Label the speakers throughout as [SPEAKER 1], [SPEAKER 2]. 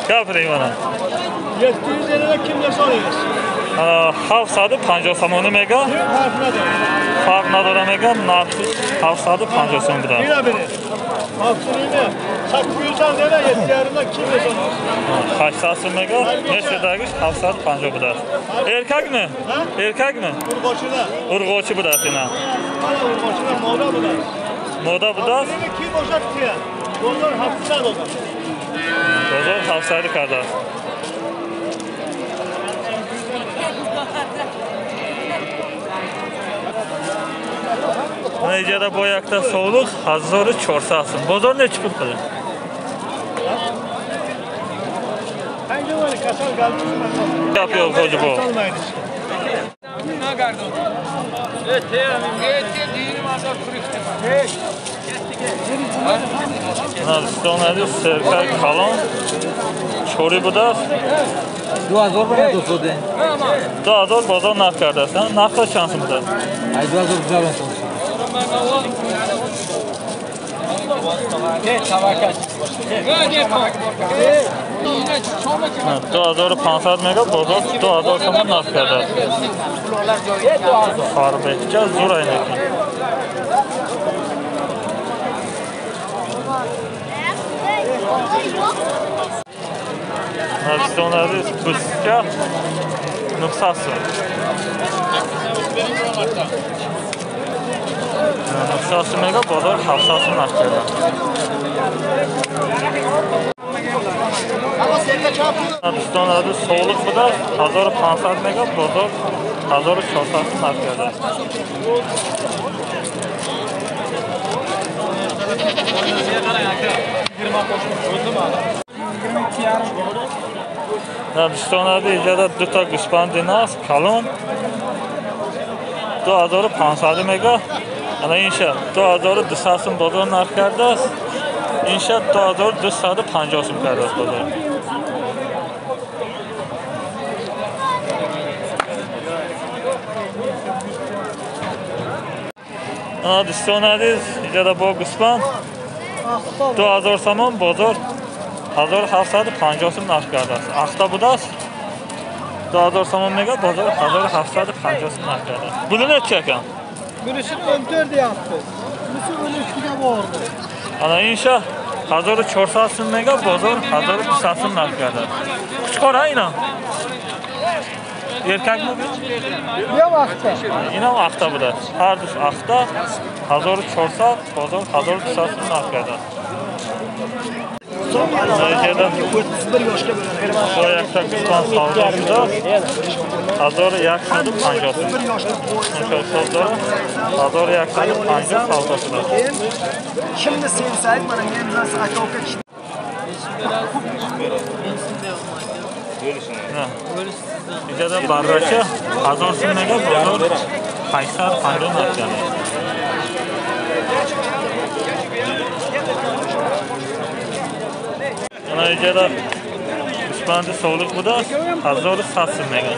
[SPEAKER 1] Гап римана.
[SPEAKER 2] 700 lira kim ne soruyor?
[SPEAKER 1] 750 сомонӣ мега. Фарқ надора мега, нархи 750 сом буда. 800 сом мега, мешудагиш 750 будааст. Эркакми? Эркакми? Урғочи будааст ина. Мода будааст. Бозор 700 кардааст. Иҷада бо якта совлуқ 1400 сом. Бозор нечи пул қилdi? Гап yo'q, hoji бо. Дӯстон азиз, серкаи калон чорӣ будааст.
[SPEAKER 3] 2000 барои дӯстоде.
[SPEAKER 1] 2000 бозор нарх кардааст. Нархаш чанд сом будааст?
[SPEAKER 3] 2000 гузарон сом.
[SPEAKER 1] Ду 2500 мега, бозор 2000 сомон нарх кардааст. Фарбеҳча зур айнаки. Дӯстон азиз, пӯстча 900 сом. 900 сом мега, бозор 700 сом нарх кардааст. Дӯстон азиз, совлуқ будааст 1500 мега, бозор 1400 сом нарх кардааст. Дӯстон азиз, иҷода дута гӯсфанди нас калон 2500 мега. Ана инша 2200 сом бозор нарх кардааст. Инша 2250 сом кардааст бозор. Ана дӯстон азиз, иҷода бо гӯсфанд 2000 сомон, бозор 1750 сом нарх кардааст. Ахта будааст 2000 сомон мега, бозор 1750 сом нарх кардааст. Буни necha ekan?
[SPEAKER 2] Birisi 14 yaptı. Birisi 13'ge bordi.
[SPEAKER 1] Ана инша 1400 сом мега, бозор 1200 сом нарх кардааст. Кучқор а ина? Эркакми bu?
[SPEAKER 2] Yo'q, axta.
[SPEAKER 1] Инам ахта будааст. Ҳар душ ахта 1400, бозор 1200 сом нарх кардааст. Бо якта гӯсфанд савдо шудааст 1150 сом. Савдо 1150 савдо шудааст.
[SPEAKER 2] Kimni sevsangiz, mana men bilan aka uka.
[SPEAKER 1] Иҷода баррача 1000 сом мега, бозор 850 нарх кардааст. Ана иҷода гӯсфанди совлуқ будааст 1100 сом мега.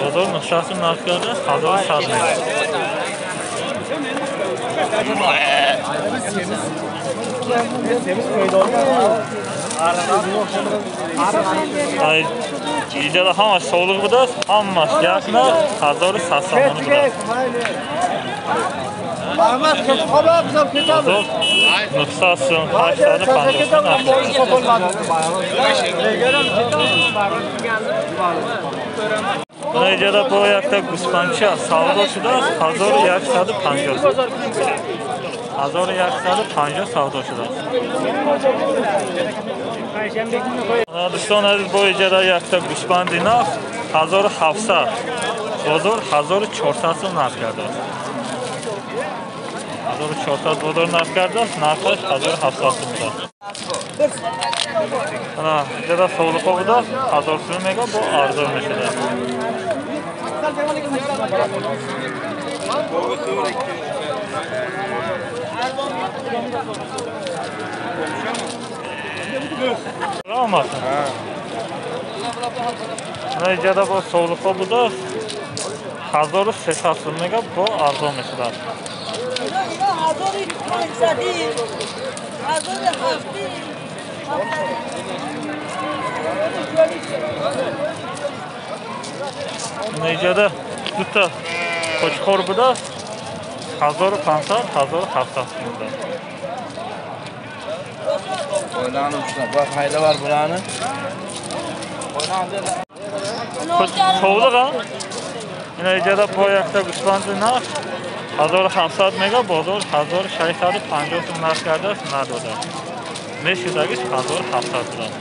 [SPEAKER 1] Бозор 900 сом нарх кардааст, 1100 мега. Иҷода ҳамаш совлуқ будааст, ҳамаш як нарх 1100 сомонӣ будааст. Бозор 900 сом, 850 сом нарх кардааст. Ана иҷода бо якта гӯсфандча савдо шудааст 1150 сом. 1150 савдо шудааст. Дӯстон азиз, бо иҷода якта гӯсфанди нав 1700, бозор 1400 сом нарх кардааст. 1400 бозор нарх кардааст, нархаш 1700 сом будааст. Ана иҷода совлуқҳо будааст 1000 сом мега, бо арзон мешудааст. Ана иҷода бо совлуқҳо будааст 1300 сом мега, бо арзон мешудааст.
[SPEAKER 4] 1500, 1700.
[SPEAKER 1] Иҷода дута қочқор будааст, 1500, 1700 сум будааст. Совлиқ ина иҷода бо якта гӯсфанди нарх 1700 мега, бозор 1650 сум нарх кардааст, надодааст. Мешудагиш 1700 будааст.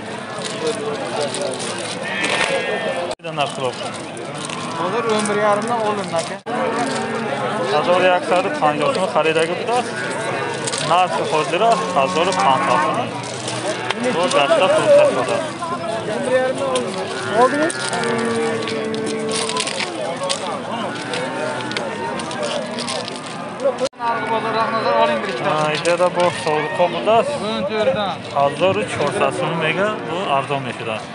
[SPEAKER 1] Нарх хилоф.
[SPEAKER 2] Bozor 11,5dan olindi aka.
[SPEAKER 1] 1150 сум харидагӣ будааст. Нархи ҳозира 1500 сум. Бо гашта фурӯхта шудааст.
[SPEAKER 2] 11,5dan olindi. Narxi bozor Rahnazar oling bir ikkita.
[SPEAKER 1] Иҷода бо совлиқҳо будааст. 1400 сум мега, бу арзон мешудааст.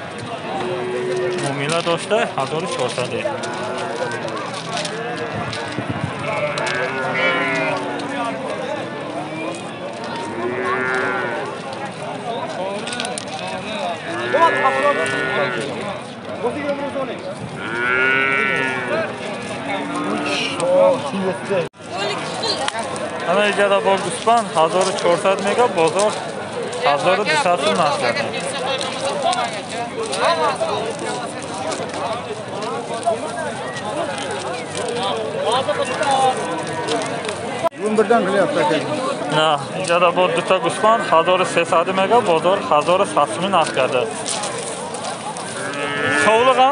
[SPEAKER 1] Муомила дошта 1400. Ана иҷода бо гӯсфанд 1400 мега, бозор 1200 сум нарх карда.
[SPEAKER 2] Birdan qilyapti aka.
[SPEAKER 1] На, иҷода бо дута гӯсфанд 1300 мега, бозор 1100 сум нарх карда. Совлиқ а?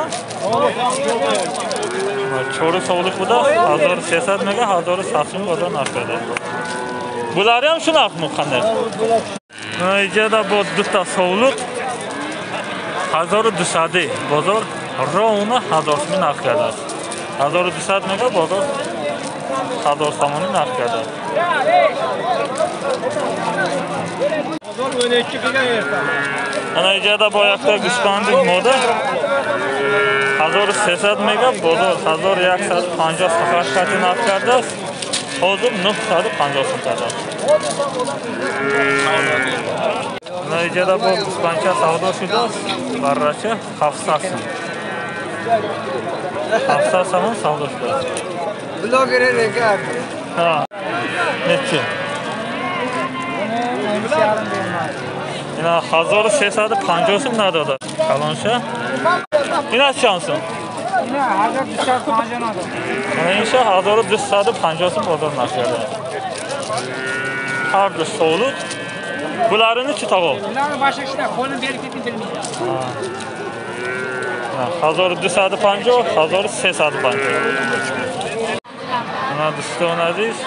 [SPEAKER 1] Чори совлиқ будааст, 1300 мега, 1100 сум бозор нарх карда. Булари ҳам шу нархми қандай? Иҷода бо дута совлиқ 1200, бозор ровно 1000 сум нарх кардааст. 1200 мега, бозор 1000 сомонӣ нарх кардааст.
[SPEAKER 2] Bozor 12 qilgan yerda.
[SPEAKER 1] Ана иҷода бо якта гӯсфанди мода 1300 мега, бозор 1150 сафар карти нарх кардааст. Ҳозир 950 сум кардааст. Ана иҷода бо гӯсфандча савдо шудааст, баррача 700 сум. 700 сомон савдо шудааст.
[SPEAKER 2] Блогер aka.
[SPEAKER 1] Ha. Nechi? Ина 1350 сум надода. Калонша. Ина чанд сум?
[SPEAKER 2] Ина 1250 надода.
[SPEAKER 1] Ана инша 1250 сум бозор нарх карда. Ҳар ду совлиқ. Булаrini chi tog'a?
[SPEAKER 2] Bularni boshqa kishilar qo'lini berib ketib bilmaydi.
[SPEAKER 1] 1250, 1350. Ана дӯстони азиз,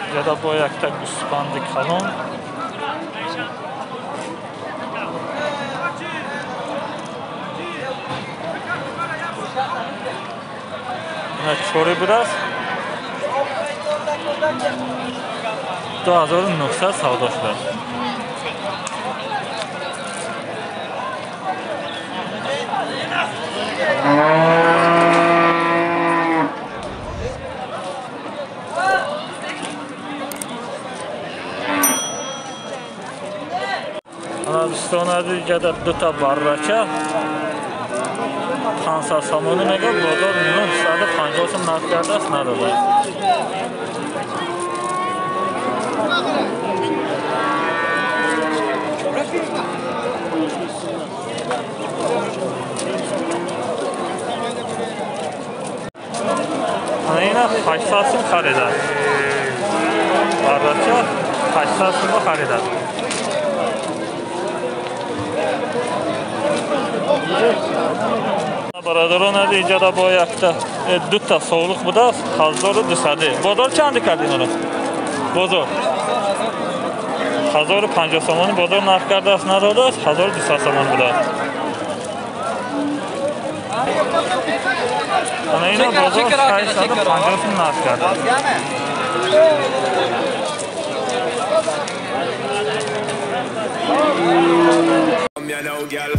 [SPEAKER 1] иҷода бо якта гӯсфанди калон ина чори будааст, 2900 савдо шудааст. Ана дӯстони азиз, иҷода дута баррача 500 сомонӣ мега, бозор 950 сум нарх кардааст, надодааст. Ана ина 800 сум харидааст. Баррача 800 сумга харидааст. Бародарон азиз, иҷода бо якта дута совлиқ будааст, 1200. Бозор чанди кард инро? Бозор 1050 сомонӣ бозор нарх кардааст, надодааст, 1200 сомонӣ будааст. Ана ина бозор 650 сум нарх кардааст.
[SPEAKER 4] You know, girl.